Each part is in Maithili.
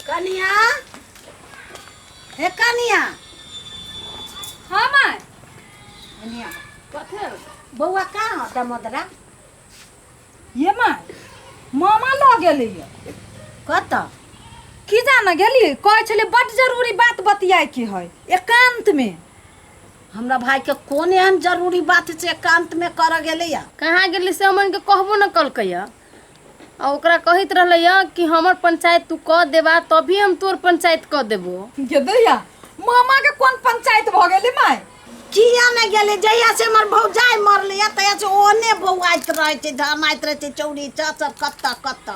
कनिया, हे कनिया। हाँ माय। कनिया, कथे बौआ कहाँ दमोदरा? ये माय, मामा लऽ गेलै। कतऽ? की जाने गेली, कहै छलै बड्ड जरूरी बात बतियाइके है एकांतमे। हमरा भाई के कोन एहन जरूरी बात छै एकांत में करऽ गेलैया? कहाँ गेली से हमन के कहबो न कलकै। आ ओकरा कहैत रहलै कि हमर पंचायत तू कऽ देबा तभी हम तोर पंचायत कऽ देबो। गे दैया, मामा के कोन पंचायत भऽ गेलै माय? किया नहि गेलै? जहिया से हमर भौजाइ मरलै तहिया से ओहने बौआइत रहै छै, धमाइत रहै छै, चौरी चाचर कत्ता कत्ता।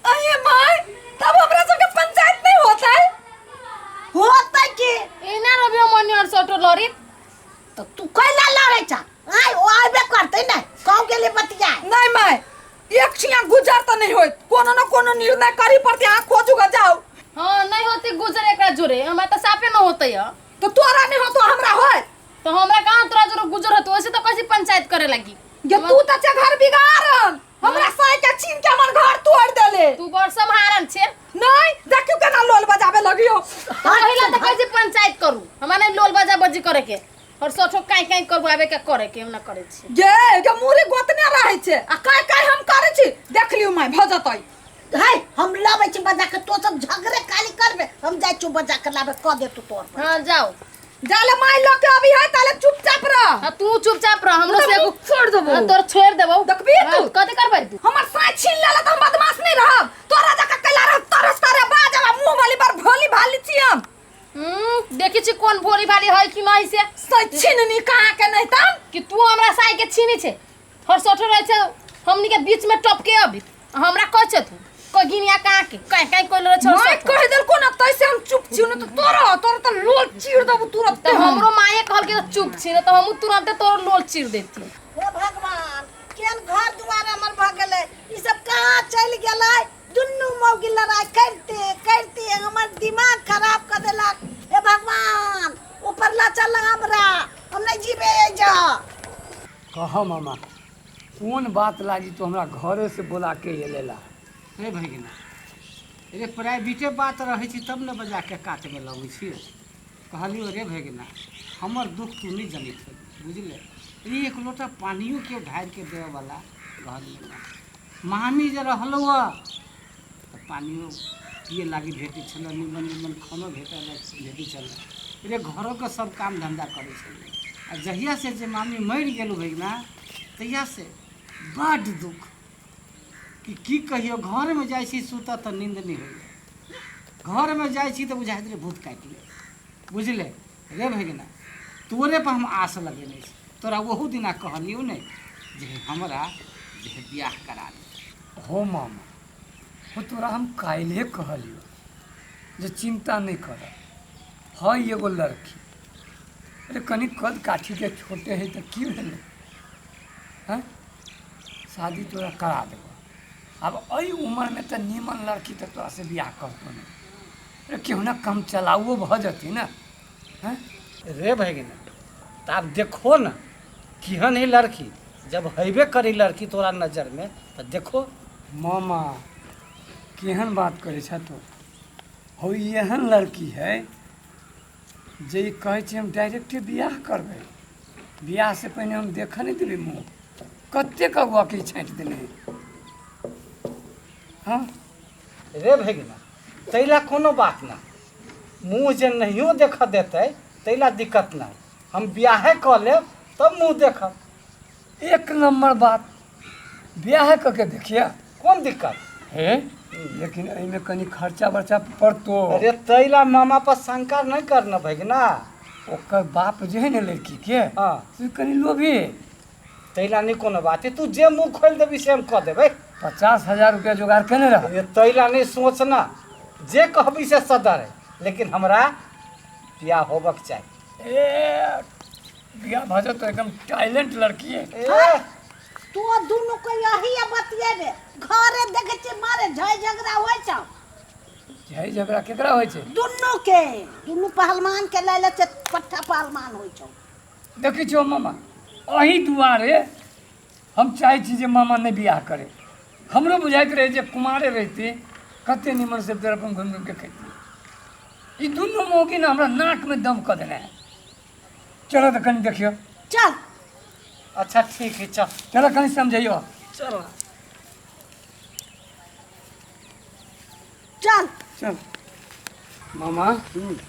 अहे माय, तब हमरा सबके पंचायत नहीं होतै? होतै की? एना रवि हमनी और सटो लड़ित। तऽ तू कैला लड़ै छ? आइ ओ आबे करतै ने, कहूँ गेलै बतिया। नहीं माय, एक छिया गुजर तऽ नहीं होत, कोनो न कोनो निर्णय करी पड़तै। अहाँ खोजू ग जाउ। हाँ, नहीं होते गुजर एकरा जोरे, हमरा तऽ साफे न होते। य तो तोरा नहीं होतो, हमरा होय? तो हमरा कहाँ तोरा जोरे गुजर होते, वैसे तो कैसे पंचायत करे लगी? ये तू तऽ छे घर बिगाड़न, हमरा साई के छीन के हमर घर तोड़ देले। तू बड़ सम्हारन छे। नहीं, देखियो केना लोल बजाबे लगियो। पहिला तऽ कैसे पंचायत करू? हमरा नहीं लोल बजा बजी करे के और सोचो काई काई करवावे के करे के, हम ना करे छी। गे गे मुरी गोतने रहै छै आ काई काई हम करै छी, देख लियौ माय, भऽ जतै। है, हम लाबै छी बजा के, तो सब झगड़े खाली करबे, हम जाइ छी बजा के लाबे, कह दे तू तोर पर। हाँ जाओ। जाले माय लऽ के अभी है ताले चुपचाप रह। हाँ, तू चुपचाप रह, हमरो से एगो छोड़ देबो। हाँ, तोर छोड़ देबो। देखबी तू? हाँ, कथी करबै तू? हमर साई छीन लेला तऽ हम बदमाश नहीं रहब? तोरा जकाँ कैला रह तरस तारे बाजब मुंह वाली पर भोली भाली छी हम। देखी छी कोन भोली भाली है कि नहीं से। साई छीननी कहाँ के नहीं तम? कि तू हमरा साई के छीनी छे और सोठो रहे छे हमनी के बीच में टपके अभी हमरा कह छे तू कगिनिया कहाँ के काहे काहे कोइल रहे छे। माय कह देल को ना तैसे हम चुप छी, न तो तोरा तोरा तो लोल चीर देबो तुरंत। तो हमरो माये कहल के चुप छी न तो हमहू तुरंते तोर लोल चीर देती। हे भगवान, केहन घर दुआर हमर भऽ गेलै, ई सब कहाँ चलि गेलै? दुनू मौगी लड़ाइ करिते करिते हमर दिमाग खराब कऽ देलक। हे भगवान, ऊपर ला चल हमरा, हम नहि जीबे एहिजा। कह मामा, कोन बात लागी तू हमरा घरे से बोला के एलेला? रे भगिना रे, प्राइवेटे बात रहै छै तब ने बजा के काटमे लगै छी। कहलियौ रे भगिना, हमर दुख तू नहि जनैत होबी, बुझले? रे एक लोटा पानियो केओ ढारिके देबऽवला घरमे नहि। मामी जे रहलौ तऽ पानियो पिए लागी भेटै छलै, निमन निमन खानो भेटै छलै, रे घरोके सब काम धन्धा करै छलै। आ जहियासँ जे मामी मरि गेलौ भगिना, तहियासँ बड्ड दुख कि की कहियौ। घरमे जाइ छी सुतऽ तऽ नींद नहि होइए, घरमे जाइ छी तऽ बुझाइत रहै भूत काटि लेत, बुझले? रे भगिना, तोरे पर हम आस लगेने छी। तोरा ओहू दिना कहलियौ ने जे हमरा जे बियाह करा दे। हो मामा, हो तोरा हम काल्हिए कहलियौ जे चिंता नहि कर, है एगो लड़की। अरे कनि कद काठीके छोटे है तऽ की भेलै? हँ, शादी तोरा करा देबो। आब एहि उमरमे तऽ नीमन लड़की तऽ तोरासँ बियाह करतौ नहि। अरे केहुना कम चलाओ भऽ जेतै ने। हँ रे भगिना, तऽ आब देखो ने केहन है लड़की। जब हेबे करी लड़की तोरा नजरमे तऽ देखो। मामा, केहन बात करै छह तू? हौ, एहन लड़की है जे ई कहै छै हम डायरेक्टे बियाह करबै, बियाहसँ पहिने हम देखऽ नहि देबै मुँह। कतेक अगुआके ई छाँटि देने है? हँ रे भगिना, ताहि लए कोनो बात नहि, मुँह जे नहियो देखऽ देतै ताहि लए दिक्कत नहि, हम बियाहे कऽ लेब तब मुँह देखब। एक नम्बर बात, बियाह कऽ के देखिए। कोन दिक्कत हे? लेकिन एहिमे कनि खर्चा बर्चा पड़तो। अरे ताहि लए मामा पर शंका नहि करना भगिना। ओकर बाप जे है ने लड़की के, से कनि लोभी है। ताहि लए नहि कोनो बात है, तू जे मुँह खोलि देबी से हम कऽ देबै। 50,000 रुपया जोगाड़ केने रह। अरे ताहि लए नहि सोचना, जे कहबी से सदर है, लेकिन हमरा बियाह होबक चाही। ए बियाह भऽ जेतौ, एकदम टैलेंट लड़की है। ए तो दुनू के यही बतियेबे, घरे देखे छी मारे झय झगड़ा होइ छौ। झय झगड़ा केकरा होइ छै? दुनू के, दुनू पहलवान के लै ले छै, पट्ठा पहलवान होइ छौ। देखै छियौ मामा, अही दुआरे हम चाहै छी जे मामा नहि बियाह करे। हमरो बुझाइत रहै जे कुमारे रहितै कते निमन से तोरा अपन घुमि घुमि के खैती। ई दुनू मौगी ने हमरा नाक में दम कऽ देने है। चलो तऽ कनि देखियौ। चल। अच्छा ठीक है, चल। चलो कनि समझैयो। चल चल चल मामा,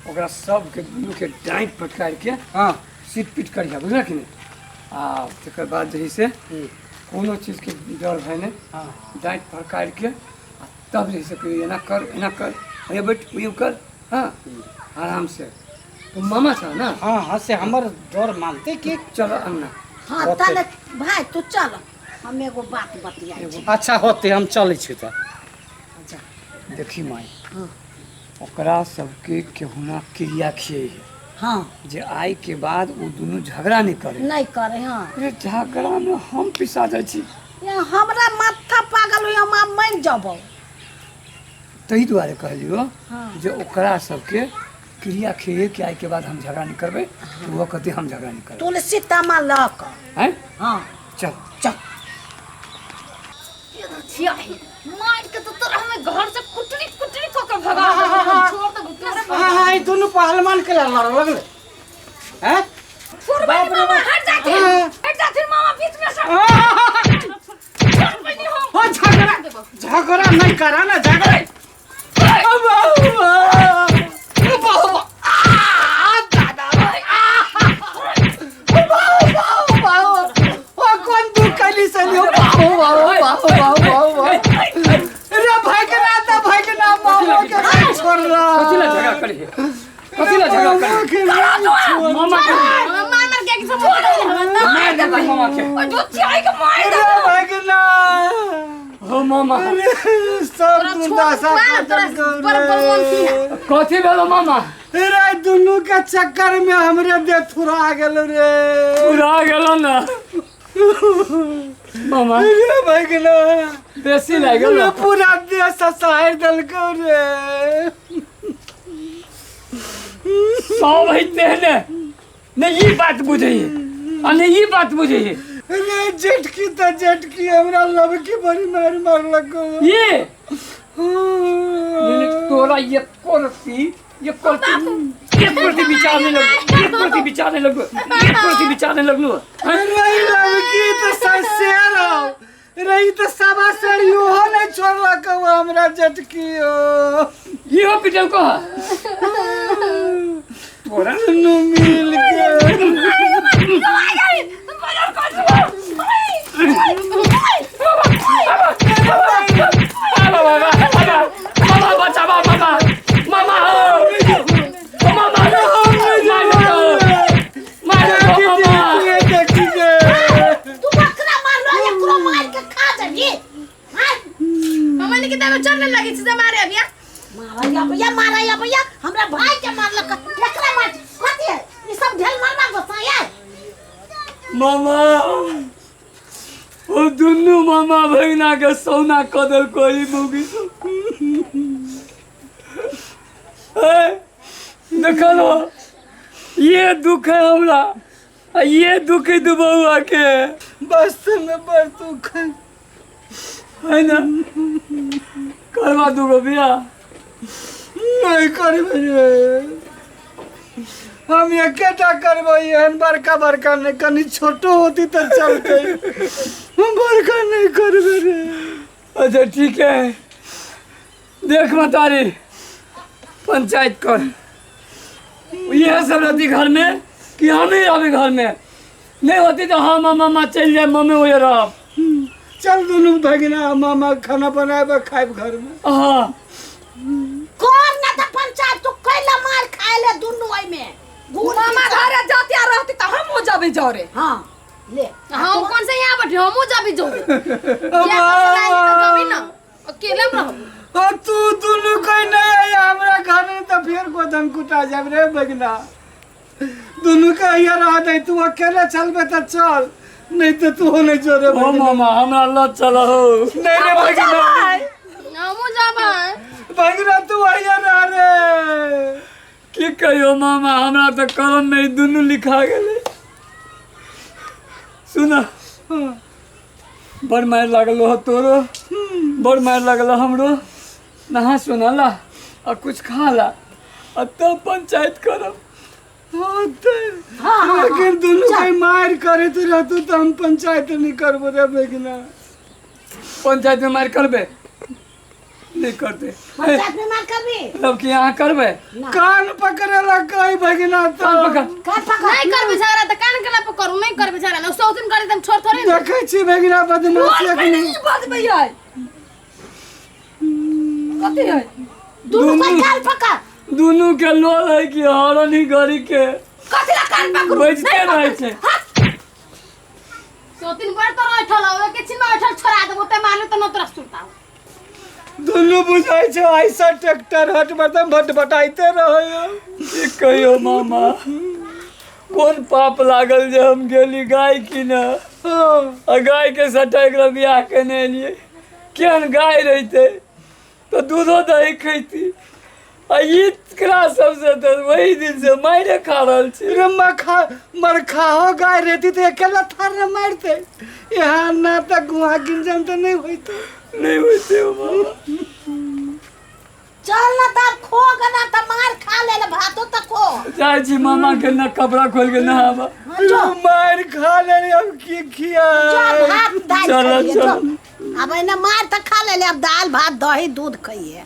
ओकरा सबके दुनू के डाँटि फटकारि के हाँ सीट पीट करिहा, बुझल कि नहि? आ तकर बाद जे है से कोनो चीजके डर भय नहि। हाँ डाँटि फटकारि के आ तब जे है से कहियौ एना कर एना कर, हे बैठ उयो कर। हाँ आराम से, तू मामा छह ना? हाँ हाँ, से हमर डर मानते कि। चलो अंगना। हाँ तले भाई तू चल, हम एगो बात बतियाइ छी। अच्छा होते, हम चलै छी तऽ। अच्छा। देखी माई, हाँ। ओकरा सबके केहुना क्रिया खिए है। हाँ। जे आइ के बाद ओ दुनू झगड़ा नहीं करे। नहीं करे। हाँ। अरे झगड़ा में हम पिसा जाइ छी। या हमरा माथा पागल होई, हम आब मरि जबौ। ताहि दुआरे कहलियो हाँ। जे ओकरा सबके क्रिया खिए कि आइ के बाद हम झगड़ा नहीं करबै, तो वो कहते हम झगड़ा नहीं करबै। तुलसी तामा लऽ कऽ। हैं? हाँ। चल चल। मार के तो तोरा हमें घर से कुटरी कुटरी कऽ के भगा देबौ। छोड़ दे तोरे। हाँ हाँ, ई दुनू पहलवान के लड़ लगले हैं। छोड़ बाप रे मामा, बाप। हट जाथिन। हाँ। हट जाथिन मामा बीच में से। छोड़ बनी हम। ओ झगड़ा झगड़ा नहीं करा ना, झगड़ा। कौन दुख कैली से लियो? बाहु बाहु बाहु बाहु बाहु बाहु। रे भगना त भगना, मामा के नहीं छोड़ रहा। कथी ला झगड़ा करी? कथी ला झगड़ा करी? मामा के मार मार के सब मार देबै मामा के। ओ जो चाय के मार रे दे। भगना। हो मामा। अरे सब दुर्दशा तोरा पर पर मन थी ना। कथी भेलो मामा? रे दुनू के चक्कर में हमरे दे थुरा गेल रे। पूरा गेलो ना मामा? रे भगना बेसी लागि गेल। रे पूरा देश सहार देलको रे। सब होइते ने ने ई बात बुझै आ ने ई बात बुझै। रे जेठकी त जेठकी हमरा लबकी बड़ी मार मारलको। ये ने तोरा एको रत्ती एको रत्ती एको रत्ती विचार नहीं लगलो, एको रत्ती विचार नहीं लगलो, एको रत्ती विचार नहीं लगलो। रे लबकी त शेर हो रे, ई त सवा शेर इहो नहीं छोड़लको हमरा जेठकी। ओ इहो पिटल को तोरा दुनू मिल के। बाबा बाबा मामा बचावा मामा मामा हो मामा मामा मामा। देखी गे तू बकरा मारलो, एकरो मार के खा जबी। मार। हमनी के तब चढ़ने लगी छी से मारे अभी। मारा भैया, मारा भैया, हमरा भाई के मारलक, एकरा मार। कथी है ई सब ढेल मारना गोसाई? मामा ओ दुनू मामा भगना के सौना कऽ देलको ई मौगी सब। ए, देखल हो ये दुख है हमरा आ ये दुख है दू बउआ के। बस में बड़ दुख है। है ना? करवा दूगो बियाह? नहीं करबै रे, हम एकेटा करबै। एहन बड़का बड़का नहीं, कनी छोटो होती तऽ चलते, हम बड़का नहीं करबै रे। अच्छा ठीक है, देख मतारी पंचायत कर। यह सब रहती घर में कि हम ही रहबे घर में? नहीं होती तो हम मामा चल जाए, मम्मी वही रहब। चल दुनू भगिना मामा खाना बनाएब खाएब घर में। हाँ कर ना त पंचायत, तू कैला मार खाए ले दुनू ओइ में घूर। मामा घरे जातिया रहती त हम हो जाबे जरे। हाँ ले। हम कौन से यहाँ बैठे, हमहू जाबी जो जाबी ना, अकेले में रहब। ओ तू दुनू कोई नहीं आया हमरा घर में तऽ फेर गोधन कुटा जाब रे भगिना। दुनू के यहाँ रह दे, तू अकेले चलबे तऽ चल, नहीं तो तू नहीं जोरे। ओ मामा हमरा ल चल हो। नहीं रे भगिना, हमहू जाबै। भगिना तू आइया रह रे। की कहियो मामा, हमरा तऽ करम में ई दुनू लिखा गेलै। सुन, बड़ मारि लागल हो तोरो, बड़ मारि लागल हमरो। नहा सोना ला आ कुछ खा ला आ तब पंचायत करब। हाँ ते हाँ, हाँ, लेकिन दुनू के मार करैत रहतू तऽ हम पंचायत नहीं करबो रे भगिना। पंचायत में मार करबे नहीं करते। पंचायत में मार करबी? तब कि यहाँ करबे? कान पकड़ेला कही भगिना कान तऽ पकड़। कान पकड़। नहीं करबे झगड़ा त कान केना पकड़ू? नहीं करबे झगड़ा ना सौ दिन करी त हम छोड़ थोड़े ना। देखै छी भगिना बदमाशी पहिले एखन। ई बजबै है कथी है? दुनू कोई कान पकड़। दुनू के लोल है कि हरनी गरी के। कथी ला कान पकड़ू? बजते रहै छै। सौ दिन बड़ तो ऐठल हो के छिन ऐठल छोड़ा देबो ते मानु त न तोरा सुनता। दुनू बुझाइ छै ऐसा ट्रैक्टर हट बरतन भटभटाइते रहै। की कहियो मामा, कोन पाप लागल जे हम गेली गाय किने आ गाय के सटा एकरा बियाह केने एलियै। केहन गाय रहितै तऽ दूधो दही खैती आ एकरा सबसे तऽ वही दिन से मारे खा रहल छी। रे मखा मरखाहो गाय रहती तऽ अकेला थार ने मारते, यहाँ ना तऽ गुहा गिंजन तऽ नहीं होइते। नहीं होइते हो मामा। चल ना तब खो गना त मार खा ले ले भातो त खो। जाइ छी मामा के न कपड़ा खोल के नहाबा। हाँ, जो। मार खा ले अब की खिया। जो भात दाल चलो, खाइए, चलो। जो। अब एने मार त खा ले ले, अब दाल भात दही दूध खाइए।